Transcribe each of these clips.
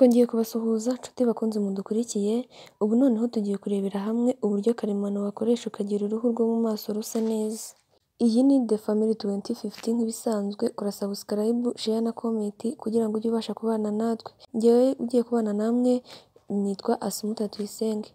Twongeye kubasuhuza nshuti bakunze mudukurikiye, ubu noneho tugiye kurebera hamwe uburyo karemano wakoresha ukagira uruhu rwo mu maso rusa neza. Iyi ni The Family 2050 nk'ibisanzwe, kora subscribe, share na comment kugira ngo ujye ubasha kubana natwe. Njyewe ugiye kubana namwe nitwa Asumuta Tuyisenge.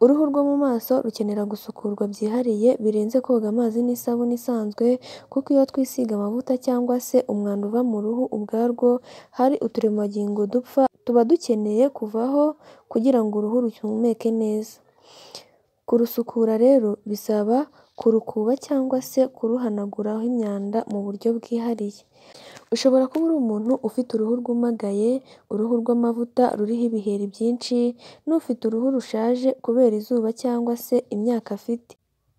Uruhu rwo mu maso rukenera gusukurwa byihariye birenze koga amazi n'isabune isanzwe, kuko iyo twisiga amavuta cyangwa se umwanda uva mu ruhu ubwarwo hari uturemangingo dupfa tuba dukeneye kuvaho kugira ngo uruhu ruhumeke neza. Kurusukura rero bisaba kurukuba cyangwa se kuruhanaguraho imyanda mu buryo bwihariye. Ushobora kuba uri umuntu ufite uruhu rwumagaye, uruhu rw'amavuta ruriho ibiheri byinshi, n'ufite uruhu rushaje kubera izuba cyangwa se imyaka afite,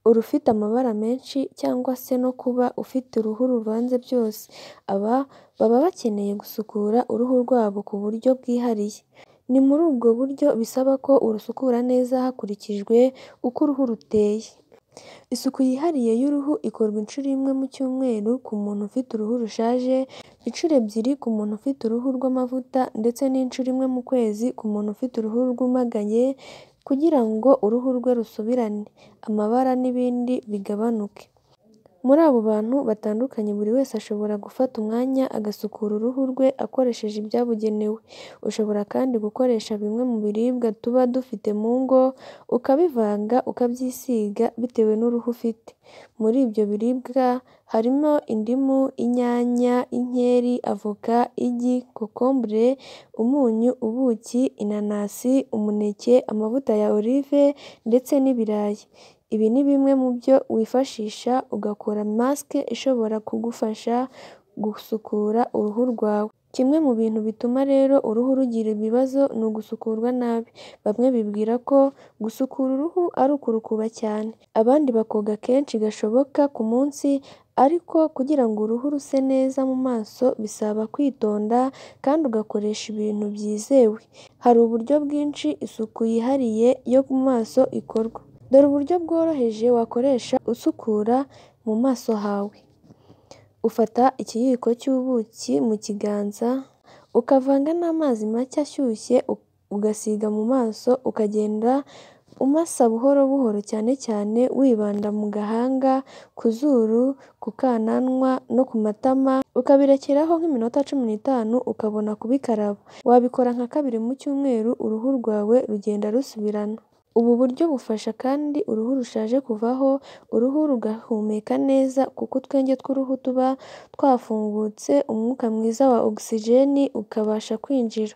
urufite amabara menshi cyangwa se no kuba ufite uruhu ruvanze byose, aba baba bakeneye gusukura uruhu rwabo ku buryo bwihariye. Ni muri ubwo buryo bisaba ko urusukura neza hakurikijwe uko uruhu ruteye. Isuku yihariye y'uruhu ikorwa inshuro imwe mu cyumweru ku muntu ufite uruhu rushaje, inshuro ebyiri ku muntu ufite uruhu rw'amavuta ndetse n'inshuro imwe mu kwezi ku muntu ufite uruhu rwumagaye kugira ngo uruhu rwe rusubirane, amabara n'ibindi bigabanuke. Muri abo bantu batandukanye buri wese ashobora gufata umwanya agasukura uruhu rwe akoresheje ibyabugenewe. Ushobora kandi gukoresha bimwe mu biribwa tuba dufite mu ngo, ukabivanga ukabyisiga bitewe n'uruhu ufite. Muri ibyo biribwa harimo indimu, inyanya, inkeri, avoka, igi, kokombure, umunyu, ubuki, inanasi, umuneke, amavuta ya olive ndetse n'ibirayi. Ibi ni bimwe mu byo wifashisha ugakora masike ishobora kugufasha gusukura uruhu rwawe. Kimwe mu bintu bituma rero uruhu rugira ibibazo ni ugusukurwa nabi. Bamwe bibwira ko gusukura uruhu ari ukurukuba cyane, abandi bakoga kenshi gashoboka ku munsi, ariko kugira ngo uruhu ruse neza mu maso bisaba kwitonda kandi ugakoresha ibintu byizewe. Hari uburyo bwinshi isuku yihariye yo mu maso ikorwa. Dore uburyo bworoheje wakoresha usukura mu maso hawe. Ufata ikiyiko cy'ubuki mu kiganza, ukavanga n'amazi make ashyushye ugasiga mu maso, ukagenda umasa buhoro buhoro cyane cyane wibanda mu gahanga, ku zuru, ku kananwa no ku matama, ukabirekeraho nk'iminota 15 ukabona kubikaraba. Wabikora nka kabiri mu cyumweru uruhu rwawe rugenda rusubirana. Ubu buryo bufasha kandi uruhu rushaje kuvaho, uruhu rugahumeka neza kuko utwenge tw'uruhu tuba twafungutse, umwuka mwiza wa ogisijeni ukabasha kwinjira.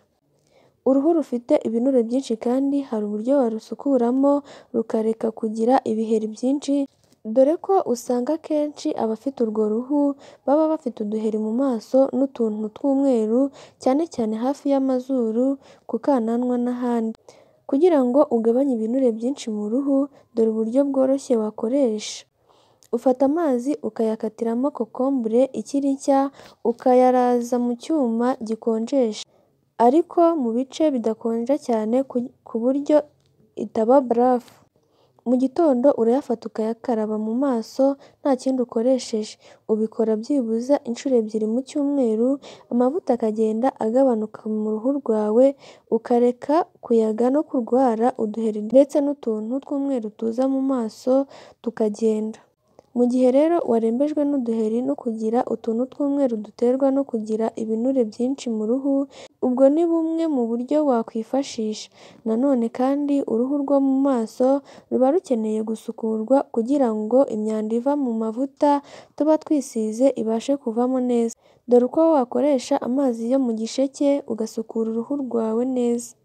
Uruhu rufite ibinure byinshi kandi hari uburyo warusukuramo rukareka kugira ibiheri byinshi, dore ko usanga akenshi abafite urwo ruhu baba bafite uduheri mu maso n'utuntu tw'umweru cyane cyane hafi y'amazuru, ku kananwa n'ahandi. Kugira ngo ugabanye ibinure byinshi mu ruhu, dore uburyo bworoshye wakoresha. Ufata amazi ukayakatiramo kokombure ikiri nshya, ukayaraza mu cyuma gikonjesha, ariko mu bice bidakonja cyane ku buryo itaba barafu. Mu gitondo urayafata ukayakaraba mu maso nta kindi ukoresheje. Ubikora byibuze inshuro ebyiri mu cyumweru, amavuta akagenda agabanuka mu ruhu rwawe, ukareka kuyaga no kurwara uduheri ndetse n'utuntu tw'umweru tuza mu maso tukagenda. Mu gihe rero warembejwe n'uduheri no kugira utuntu tw'umweru duterwa no kugira ibinure byinshi mu ruhu, ubwo ni bumwe mu buryo wakwifashisha. Nanone kandi uruhu rwo mu maso ruba rukeneye gusukurwa kugira ngo imyanda iva mu mavuta tuba twisize ibashe kuvamo neza. Dore uko wakoresha amazi yo mu gisheke ugasukura uruhu rwawe neza.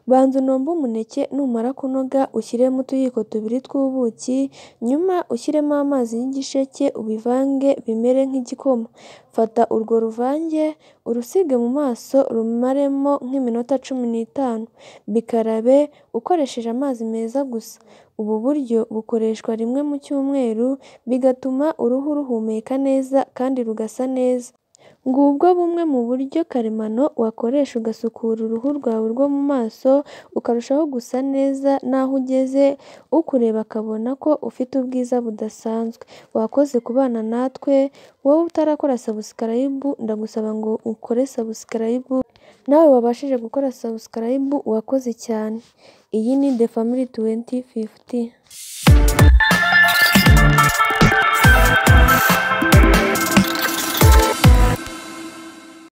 Banza unombe umuneke, numara kunoga ushyiremo utuyiko tubiri tw'ubuki, nyuma ushyiremo amazi y'igisheke ubivange bimere nk'igikoma. Fata urwo ruvange urusige mu maso rumaremo nk'iminota 15. Bikarabe ukoresheje amazi meza gusa. Ubu buryo bukoreshwa rimwe mu cyumweru, bigatuma uruhu ruhumeka neza kandi rugasa neza. Ngubwo bumwe mu buryo karemano wakoresha ugasukura uruhu rwawe rwo mu maso, ukarushaho gusa neza n'aho ugeze ukureba akabona ko ufite ubwiza budasanzwe. Wakoze kubana natwe, wowe utarakora subscribe ndagusaba ngo ukore subscribe, nawe wabashije gukora subscribe wakoze cyane. Iyi ni The Family 2050.